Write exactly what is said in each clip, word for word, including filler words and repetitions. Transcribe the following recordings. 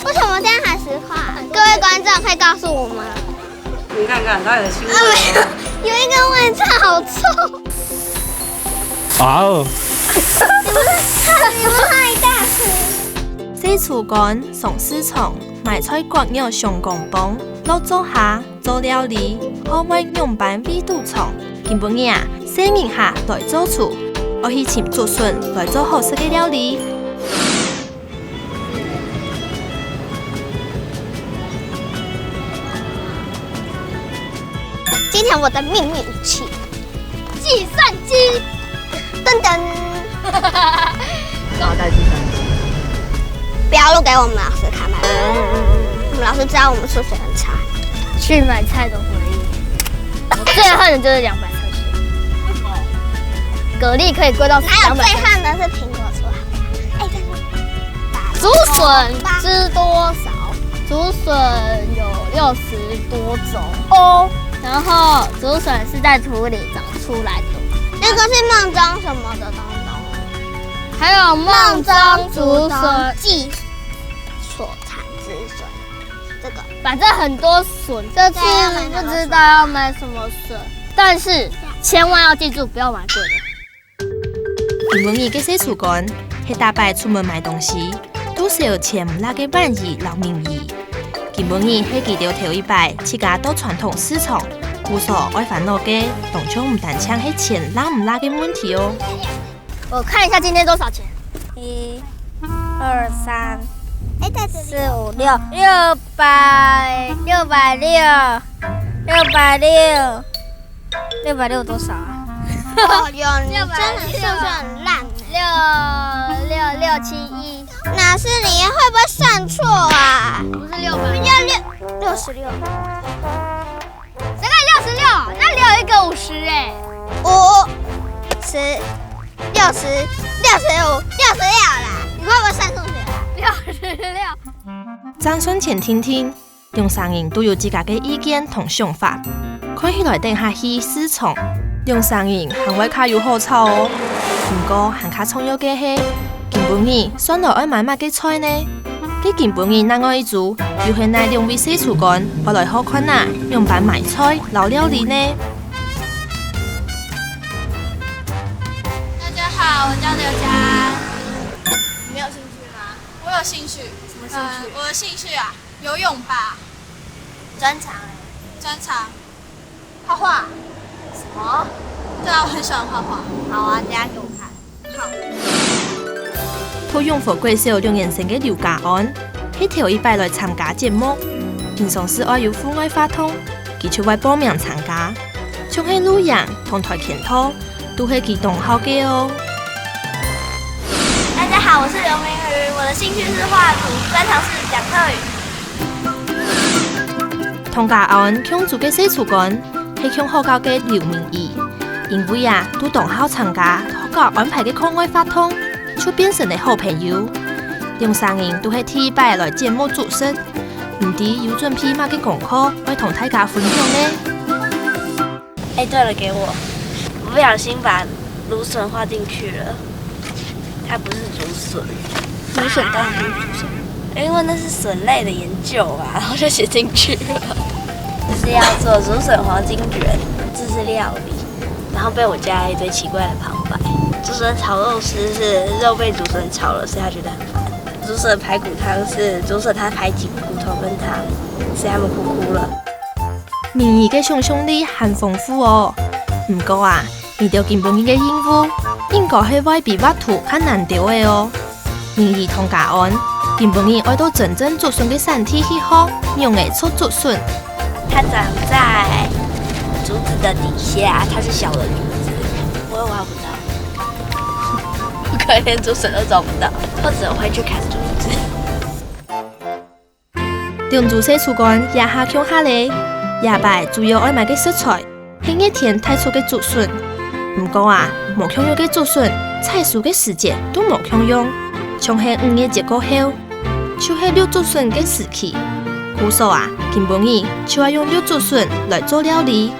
為什麼這樣還十塊？各位觀眾可以告訴我嗎？你看看，它有腥味。啊，沒有，有一個味道好臭。哇哦！你們太，你們太大聲。西廚館上市場，賣菜各樣上公磅，落灶下做料理，好賣仰般味都重。今晡日啊，細人客來做廚，愛去尋竹筍來做好食个料理。 今天我的秘密武器，計算機。噔噔。好，帶計算机。不要錄給我們老師看，拜拜。我們老師知道我們數學很差。去買菜的回憶，我最恨的就是两百块钱。蛤蜊可以贵到两百块钱。哪有最恨的是苹果出好？哎，但是竹筍知多少？竹筍有六十多种哦，然后竹笋是在土里长出来的。那个是梦中什么的东东？还有梦中竹笋，梦中竹笋。寄所产之笋，这个。反正很多笋，这次不知道要买什么笋，但是千万要记住，不要买贵的。 今晡日个西廚館，係逐擺出門買東西，都少錢毋罅个婉儀摎明儀。今晡日係佢兜頭一擺自家到傳統市場，故所愛煩惱个，當像毋單淨係錢罅毋罅个問題哦。我看一下今天多少钱。一、二、三、哎，在这里哦。四、五、六，六百，六百六，六百六。 六百六多少啊？哦哟，你真的数学很烂欸。六六六七一。老师，你会不会算错啊？不是六百。人家六，六十六。谁敢六十六？那留一个五十欸。五、十、六十、六十五、六十六啦。你会不会算数学啊？六十六。张孙乾听听， 兩儕人都有自家个意見同想法。看起來等下去市場，兩儕人還會較有好吵哦。毋過還較重要个係，今晡日算來愛買麼个菜呢？該今晡日另外一組，又係哪兩位西廚官愛來學看啊，仰般買菜摎料理呢？大家好，我叫劉佳。你没有兴趣吗？我有兴趣。什么兴趣？呃，我的兴趣啊， 游泳吧。专长欸。专长。画画。什么？对啊，我很喜欢画画。好啊，等下给我看。好。讀永和國小六年生个劉家安，係頭一擺來參加節目，平常時愛有戶外活動，佢就會報名參加，像係露營同跆拳道， 都係佢當好个哦。大家好，我是刘明瑜，我的兴趣是画图，专长是讲客语。同家安共組个西廚官，係共學校个劉明儀，因為啊，都當好參加學校安排个課外活動，就變成了好朋友。兩儕人都係第一擺來節目主持，毋知有準備麼个功課愛同大家分享呢？ 哎，對了，給我，我不小心把蘆筍畫进去了，它不是竹笋。蘆筍到底是竹笋？因为那是笋类的研究啊，然后就写进去了。就是要做竹笋黄金卷，这是料理，然后被我加了一堆奇怪的旁白。竹笋炒肉丝是肉被竹笋炒了，所以他觉得很烦。竹笋排骨汤是竹笋他排挤骨头跟汤，所以他们哭哭了。 明儀个想像力還豐富哦。毋過啊，為著今晡日个任務，應該係會比畫圖較難兜仔哦。明儀同家安，今晡日愛到真正竹筍个產地去學，仰仔做竹筍。它長在竹子的底下，它是小的竹子，我也挖不到。我可能连竹笋都找不到，我只能回去砍竹子。 兩組小主管這下共下咧，這擺主要愛買个食材係熱天大出个竹筍。毋過啊，無共樣个竹筍，採收个時節都無共樣，像係五月節過後，就係绿竹筍个時期。故所啊，今晡日就愛用綠竹筍來做料理。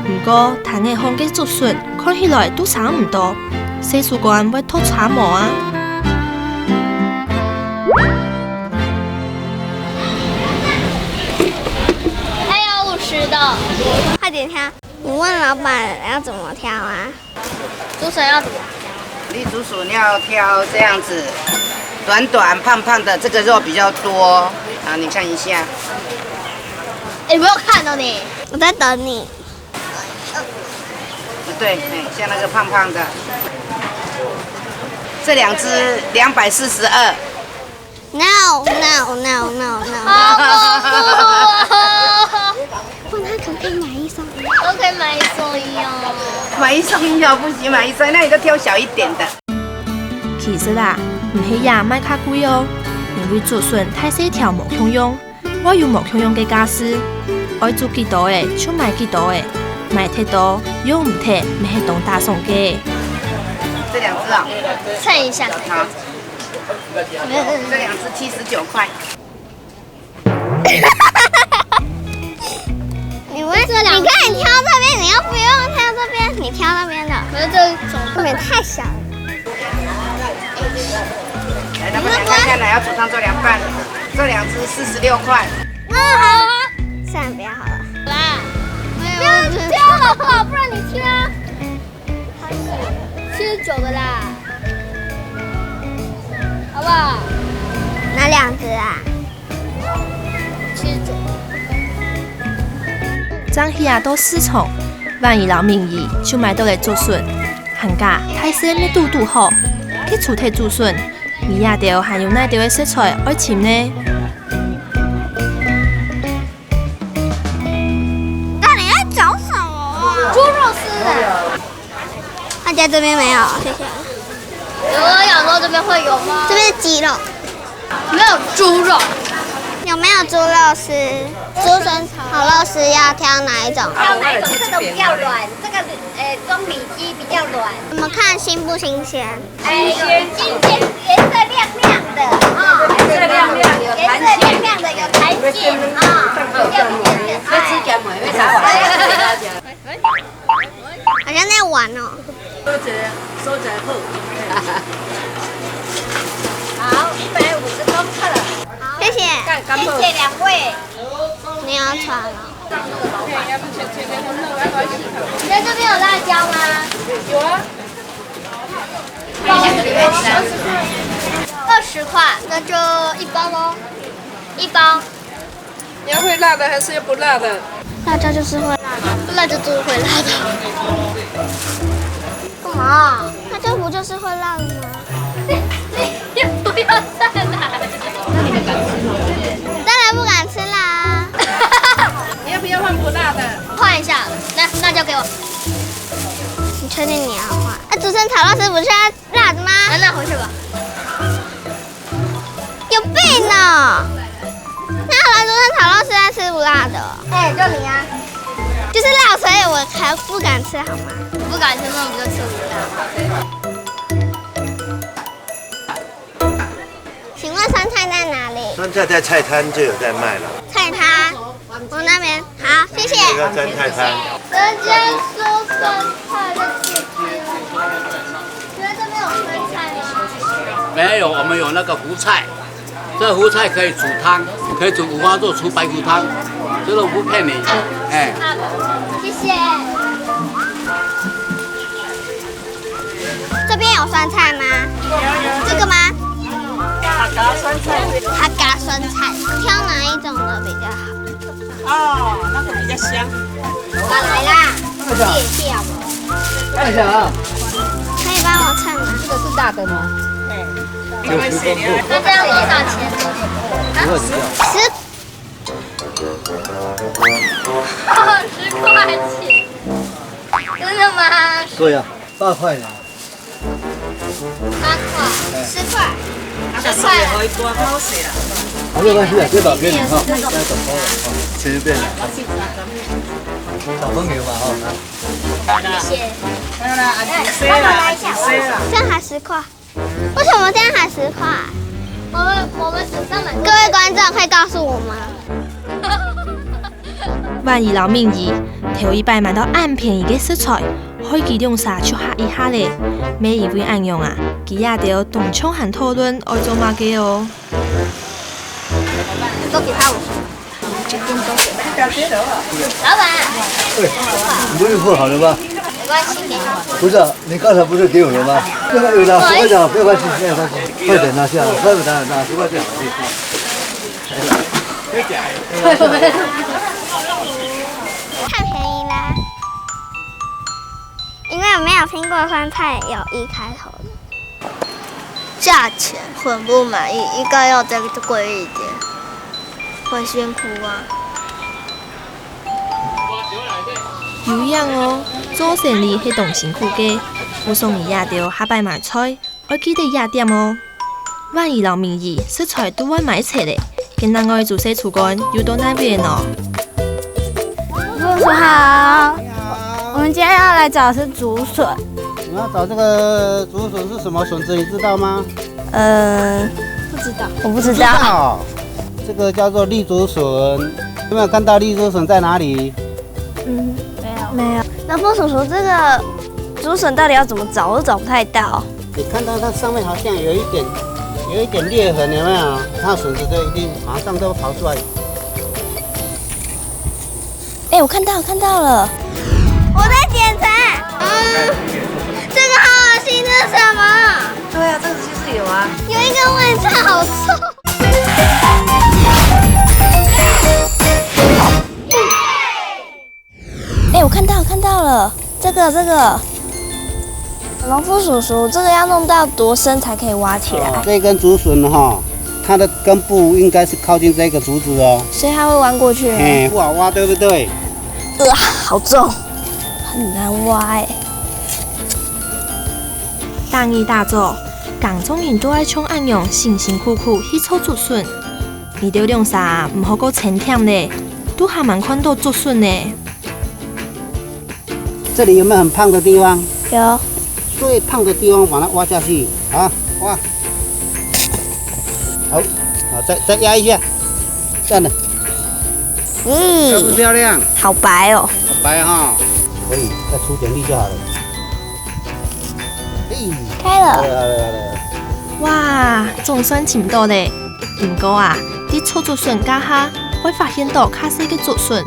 毋過，攤仔項个竹筍看起來都差毋多，小主管會擇差無啊？知道。快点挑，你问老板要怎么挑啊？竹笋要怎么？你竹笋要挑这样子，短短胖胖的，这个肉比较多。好，你看一下。哎，你没有看到呢。我在等你。对，哎，像那个胖胖的，这两只两百四十二。 No no no no no。好恐怖哦！问他可不可以买一送一？都可以买一送一哦。买一送一哦，不行，买一送一，那你就挑小一点的。其實啊，毋係也賣較貴哦，因為竹筍大細條無共樣，會有無共樣个價數，愛煮幾多个就買幾多个，買忒多用毋忒，乜係當打爽个。这两只啊，称一下。好。 这两只七十九块。你们，这两只你可以挑这边，你又不用挑这边，你挑那边的。可是这种未免太小了。来，老板娘看看，来，要煮汤做凉拌，这两只四十六块。嗯，好啊。算了，不要好了。啦，不要挑好不好？不然你挑啊。 七十九的啦，好不好？哪两只啊？七十九。正去啊到市場，萬姨摎明姨就買到了竹筍，還加大細乜堵堵好。去除忒竹筍，佢這兜還有哪兜个食材愛尋呢？ 到底在找什么啊？猪肉丝啊。他家这边没有，谢谢。我想说这边会有吗？这边是鸡肉。没有猪肉。有没有猪肉丝？竹筍炒肉丝要挑哪一种？挑哪一种？这个比较软，这个，呃，中里脊比较软。我们看新不新鲜。 哎，新鲜，颜色亮亮的啊，颜色亮亮的，有弹性啊，亮亮的。好像在玩哦。好，一百五十公克了。谢谢。谢谢两位。你要穿了。你在这边有辣椒吗？有啊。 二十块，那就一包咯，一包。你要会辣的还是要不辣的？辣椒就是会辣的，辣椒就是会辣的。干嘛？辣椒不就是会辣的吗？你不要再来了。当然不敢吃啦。你要不要换不辣的？换一下，那辣椒给我。你确定你要换？啊，竹笋炒肉丝不是要 辣的吗？啊，那回去吧。有病哦！那好了，竹笋炒肉丝在吃不辣的哦。哎，就你啊。就是辣，所以我才不敢吃，好吗？不敢吃，那我们就吃不辣。请问酸菜在哪里？酸菜在菜摊就有在卖了。菜摊，我那边。好，谢谢。这个酸菜摊。人家说酸菜在这边，觉得这边有酸菜吗？没有，我们有那个胡菜，这胡菜可以煮汤，可以煮五花肉、煮排骨汤，这都不骗你。哎。谢谢。 这边有酸菜吗？这个吗？客家酸菜。客家酸菜，挑哪一种的比较好？哦，那个比较香。好，来啦，谢谢哦。看一下啊。可以帮我称吗？这个是大的吗？那这样多少钱？十。十块钱。真的吗？对呀，八块呀。八块，十块，十块。没有关系啊，这把给你哈，再等包了哈，随便了，小分给我吧哈。谢谢。没有啦，啊，几岁了？啊，几岁了？这样还十块。 为什么这样还十块？我们，我们只上满。各位观众可以告诉我吗？萬姨摎明姨頭一擺買到恁便宜个食材，害佢兩儕就嚇一下咧。乜因為恁樣啊，佢這兜當場還討論愛做麼个哦。都給他五十。老板，哎，你不是付好了吗？没关系，没关系。不是啊，你刚才不是给我了吗？那个有的，我跟你讲，没有关系，没有关系，快点拿下来，快点拿，拿，十块钱。太便宜啦！因为我没有听过酸菜有一开头的。价钱很不满意，应该要再贵一点，很辛苦啊。有影哦，做生理係當辛苦个，故所你這兜下擺買菜，愛記得這點哦。萬一摎明姨食材都會買齊咧，該另外煮細廚官又到哪位呢？叔叔好，我们今天要来找的是竹筍。你要找这个竹笋是什么笋子，你知道吗？呃，不知道，我不知道。不知道，这个叫做绿竹笋。有没有看到绿竹笋在哪里？嗯，没有。没有。那傅叔叔，这个竹笋到底要怎么找？我都找不太到。你看到它上面好像有一点，有一点裂痕，有没有？那笋子就一定马上都跑出来。哎，我看到，看到了。我在检查。嗯，这个好恶心，这是什么？对啊，这个就是有啊。有一个味道好臭。哎，我看到，看到了，这个，这个。农夫叔叔，这个要弄到多深才可以挖起来？哦，这根竹笋哈，它的根部应该是靠近这个竹子哦。所以它会弯过去吗？嘿，不好挖，对不对？呃，好重，很难挖哎。大日大早，耕種人都愛像恁樣辛辛苦苦去鋤竹筍。你兜兩儕毋好過清點咧，都還吂看到竹筍呢。 这里有没有很胖的地方？有。最胖的地方把它挖下去啊，挖。好，好，再，再压一下，这样的，漂不漂亮？好白哦。好白哈，可以，再出点力就好了。嘿，开了。好了，好了，好了。哇，總算尋到咧！毋過啊，在鋤竹筍該下，會發現到較細个竹筍。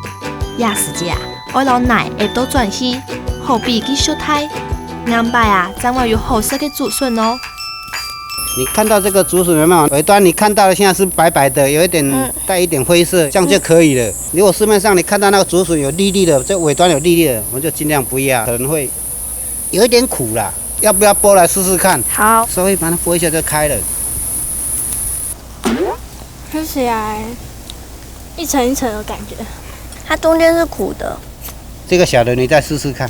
這時節啊， 愛摎泥擛到轉去，好比佢縮大。恁樣啊，正會有好食个竹筍哦。你看到这个竹笋有没有？尾端你看到的现在是白白的，有一点，嗯，带一点灰色，这样就可以了。如果市面上你看到那个竹笋有绿绿的，这尾端有绿绿的，我们就尽量不要，可能会有一点苦啦。要不要剥来试试看？好。稍微把它剥一下就开了。吃起来一层一层的感觉。它中间是苦的。 这个小的你再试试看。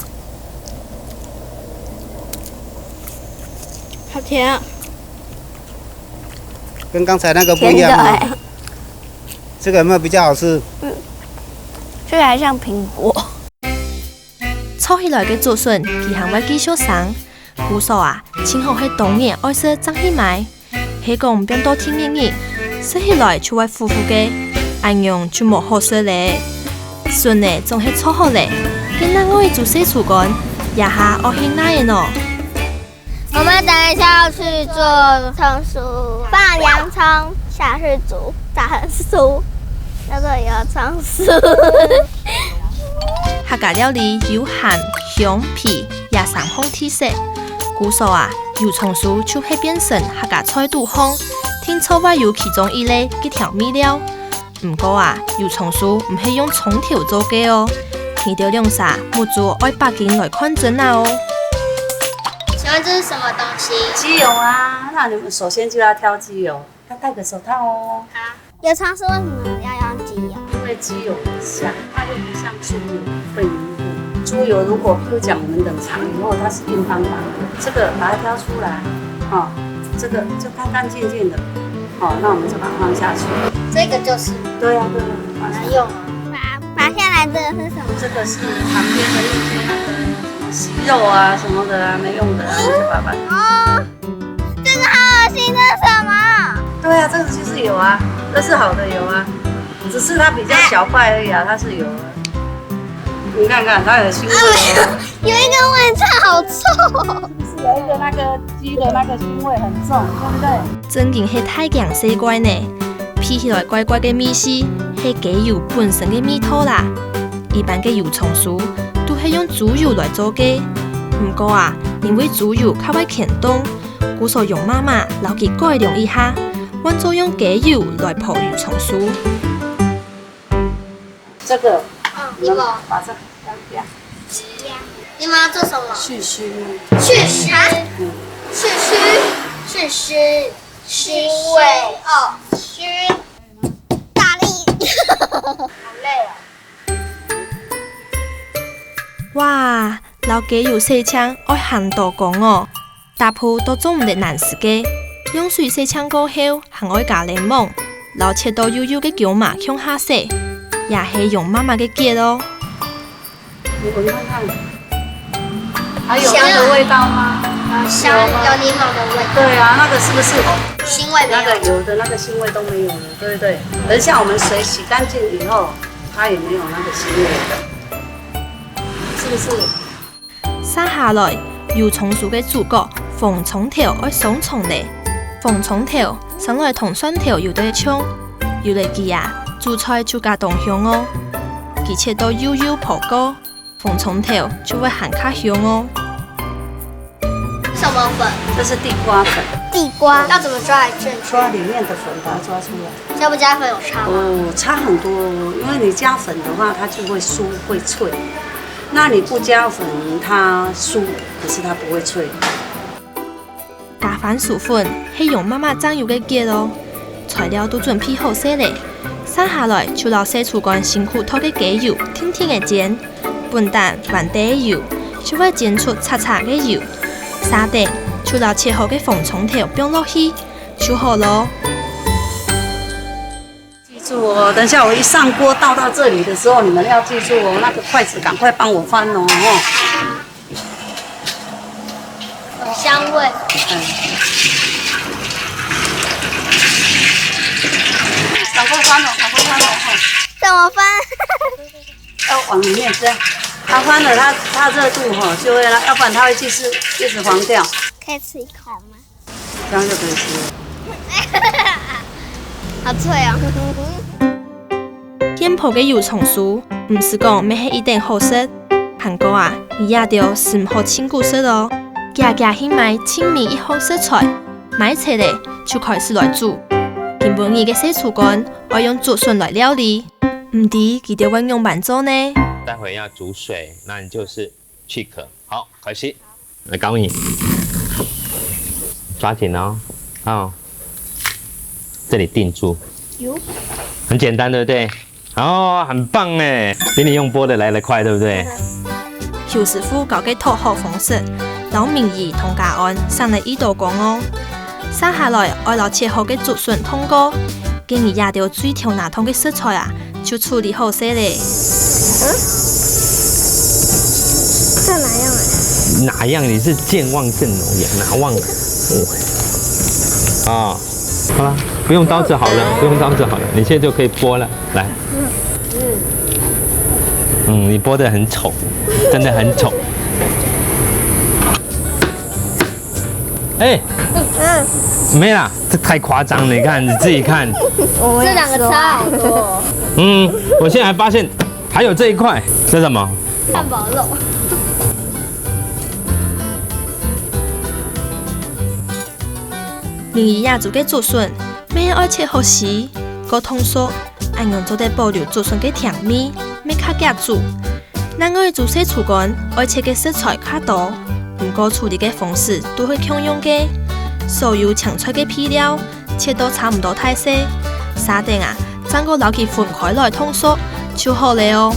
好甜啊。跟刚才那个不一样吗？甜的欸。这个有没有比较好吃？嗯，这个还像苹果。鋤起來个竹筍，佢還會繼續生。故所啊，盡好係當然愛食正去買。 係講放到天熱熱，食起來就會苦苦个，恁樣就無好食咧。筍仔總係鋤好咧，該另外一組細廚官，這下愛去哪位呢？我們等一下要去做蔥酥，放洋蔥下去煮，炸成酥，叫做油蔥酥。客家料理有鹹、香、皮，這三項特色。故所啊， 油蔥酥就係變成客家菜肚項，定著會有其中一類个調味料。毋過啊，油蔥酥毋係用蔥頭做个哦。你兜兩儕目珠愛擘大來看真啊哦。請問這是什麼東西？雞油啊，那你們首先就要挑雞油，要戴個手套哦。好。 油蔥酥為什麼要用雞油？因為雞油很香，它又不像豬油會凝固。豬油如果，譬如講我們冷藏以後，它是硬邦邦的，這個把它挑出來，哦，這個就乾乾淨淨的，哦，那我們就把它放下去。這個就是，對啊，對啊，放下去。拿來用啊。拔，拔下來這個是什麼？這個是旁邊的一些那個什麼息肉啊什麼的啊，沒用的啊，我就把它，哦。 这个好恶心，这是什么？对啊，这个就是油啊，这是好的油啊，只是它比较小块而已啊，它是油啊。你看看，它有腥味哦。有一个味道，好臭哦。是不是有一个那个鸡的那个腥味很重，对不对？真經係大驚小怪呢！鼻起來怪怪个味緒，係雞油本身个味道啦。一般个油蔥酥都係用豬油來做个，毋過啊，因為豬油較會牽凍，故所容媽媽摎佢改良一下，換做用雞油來烰油蔥酥。這個，嗯，你們把這個當掉。你們要做什麼？去腥。去腥，去腥，去腥，腥味哦，腥，大力。好累哦。哇，摎雞油洗淨愛還多工哦！大部都做毋得難食个，用水洗淨過後，還愛加檸檬，摎切到幼幼个薑嫲共下洗，也係容媽媽个傑哦。你聞看看，還有它的味道嗎？香，有檸檬的味道，對啊，那個是不是腥味沒有。那個油的那個腥味都沒有了，對不對？等一下我們水洗乾淨以後，它也沒有那個腥味了，是不是？續下來，油蔥酥个主角紅蔥頭愛上場咧。紅蔥頭生來同蒜頭有兜像，有了佢啊，煮菜就加當香哦。佢切到幼幼烰過，紅蔥頭就會還較香哦。什麼粉？這是地瓜粉，地瓜要怎麼抓才正確？抓裡面的粉，把它抓出來。加不加粉有差嗎？哦，差很多哦，因為你加粉的話，它就會酥會脆。那你不加粉，它酥，可是它不會脆。加番薯粉係容媽媽醬油个傑哦。材料都準備好勢咧，續下來就摎洗煮乾辛苦燙个雞油定定仔煎，本旦還帶油，就會煎出赤赤个油。續等就摎切好个紅蔥頭放落去，就好咯。記住哦，等一下我一上鍋倒到這裡的時候，你們要記住哦，那個筷子趕快幫我翻哦，吼。香味。趕快翻哦，趕快翻哦，吼。怎麼翻？要往裡面這樣，它翻了它，它熱度吼就會讓，要不然它會繼續一直黃掉。可以吃一口嗎？這樣就可以吃了。好脆哦。現烰个油蔥酥，毋使講乜係一等好食，還過啊，佢也兜係毋好盡久食哦，遽遽去買盡尾一項食材，買齊咧就開始來煮。今晡日个洗煮乾愛用竹筍來料理，毋知佢兜會仰般做呢？待會要煮水，那你就是去殼。好，開始。來，高你，抓緊哦，哦，這裡定住，有，很簡單，對不對？哦，很棒哎，比你用剝的來得快，對不對？邱師傅教个擇好方式，摎明儀同嘉安省了一兜工哦。續下來愛摎切好个竹筍燙過，今日這兜最頭那痛个食材啊，就處理好勢咧。這哪樣啊？哪樣？你是健忘症哦，也哪忘？哦，啊，好了，不用刀子好了，不用刀子好了，你现在就可以剥了，来。嗯，你剥得很丑，真的很丑。哎，没啦，这太夸张了，你看你自己看。这两个差好多哦。嗯，我现在还发现还有这一块，这是什么？汉堡肉。明儀煮个竹筍，乜愛切好絲，過燙熟，恁樣做得保留竹筍个甜味，乜較遽煮。另外煮洗煮乾，愛切个食材較多，毋過處理个方式都係共樣个。所有青菜个配料，切到差毋多大細，續等啊，正過摎佢分開來燙熟就好了哦。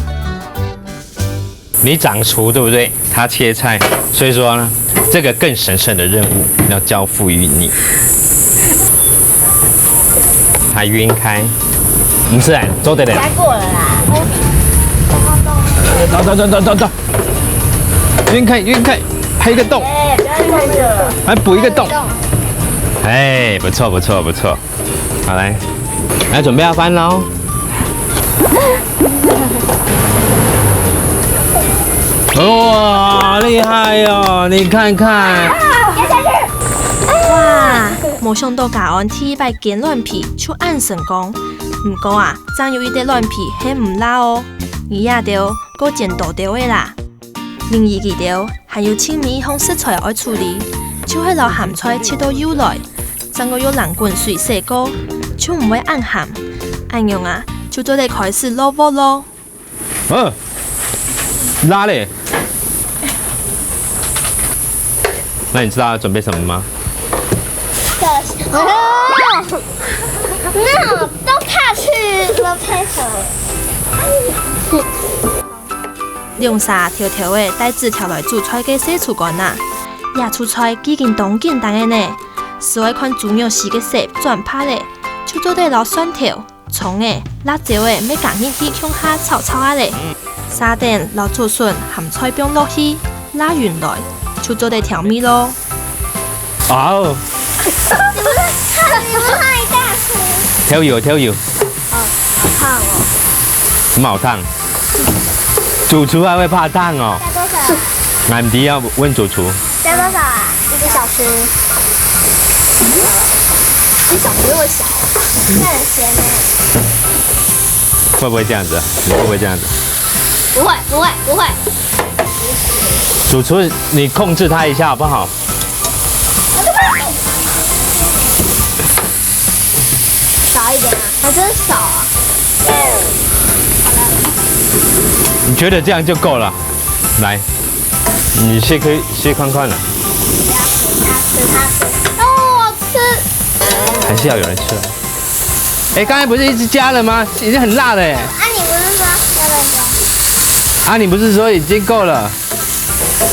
你掌廚对不对？他切菜，所以说呢，这个更神圣的任务要交付于你。它晕开，不是哎，做得了。过了啦。走走走走走走，晕开晕开，还有一个洞，哎，不要弄这个。还补一个洞。哎，不错不错不错，好来，来准备要翻喽。哇，厉害哦！你看看，哇，無想到嘉安第一擺煎卵皮就恁成功，毋過啊，正有一垤卵皮係毋罅哦，你這兜過煎多兜仔啦。另外佢兜還有盡尾一項食材愛處理，就係摎鹹菜切到幼來，正過用冷滾水洗過，就毋會恁鹹。恁樣啊，就做得開始落鑊囉。 嗯，辣咧。那你知道要準備什麼嗎？哦，那都怕去了，拍手。兩儕偷偷仔帶紙條來煮菜个細廚官啊，這出菜既經當簡單个呢，只愛看豬肉絲个色轉白咧，就做得摎蒜頭、 蔥仔、辣椒仔乜加入去共下炒炒啊咧。續等摎竹筍、鹹菜放落去，抐勻來，就做得調味囉。哦，你們，你們太大聲。調油，調油。哦，好燙哦。什麼好燙？主廚還會怕燙哦？加多少啊？俺弟要問主廚。 加多少啊？一個小時。一小時那麼小，那很鹹呢。會不會這樣子啊？你會不會這樣子？不會，不會，不會。主廚，你控制他一下好不好？少一點啊，還真少啊。你覺得這樣就夠了？來，你先可以試看看了。不要吃，他吃，他吃。哦，我吃。還是要有人吃啊。哎，剛才不是一直加了嗎？已經很辣了哎。啊，你不是說要再加？啊，你不是說已經夠了？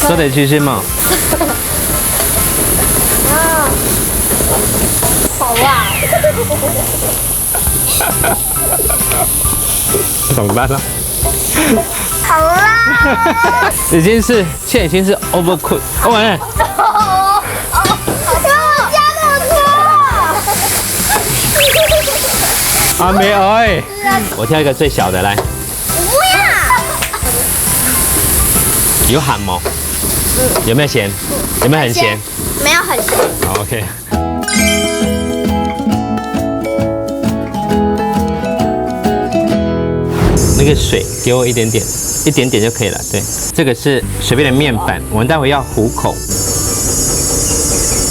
說得繼續嗎？啊，好辣。懂了。好辣。已經是，現在已經是 overcook。哦，完了。哦，我加那麼多。啊，沒有哎。我挑一個最小的來。不要。有鹹嗎？有沒有鹹？有沒有很鹹？沒有很鹹。好，OK。 那個水給我一點點，一點點就可以了。對，這個是隨便的麵粉，我們待會要糊口。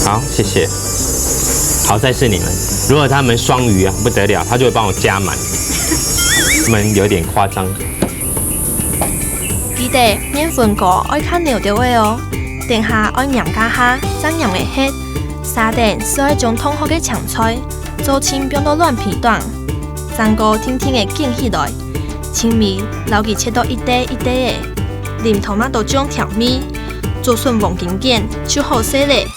好，謝謝。好，再是你們。如果他們雙魚啊，不得了，他就會幫我加滿。他們有點誇張。 記得麵粉膏愛較扭兜仔哦，等下愛黏加下，正黏得核。續等就愛將燙好个青菜，做盡放到卵皮頂，正過定定仔捲起來，盡尾摎佢切到一垤一垤仔，淋tomato醬調味，竹筍黃金捲就好勢咧。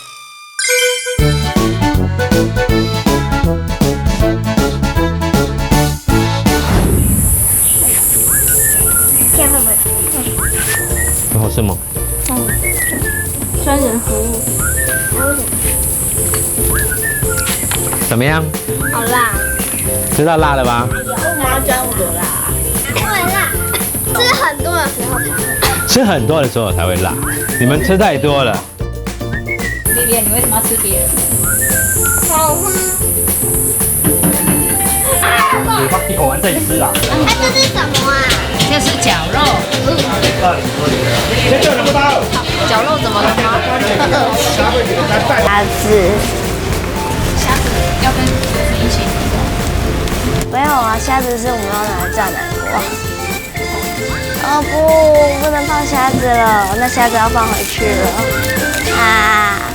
這樣會不會？很好吃嗎？嗯，酸甜合物。怎麼樣？好辣。知道辣了吧？有嗎？加那麼多辣啊？不會辣，吃很多的時候才會。吃很多的時候才會辣，你們吃太多了。 麗蓮，你為什麼要吃別人？好吃。你把給我玩再吃啊！哎，這是什麼啊？這是絞肉。那這怎麼包？絞肉怎麼了嗎？蝦子。蝦子要跟竹筍一起。沒有啊，蝦子是我們要拿來炸南瓜。 哦不，不能放蝦子了，那蝦子要放回去了。啊！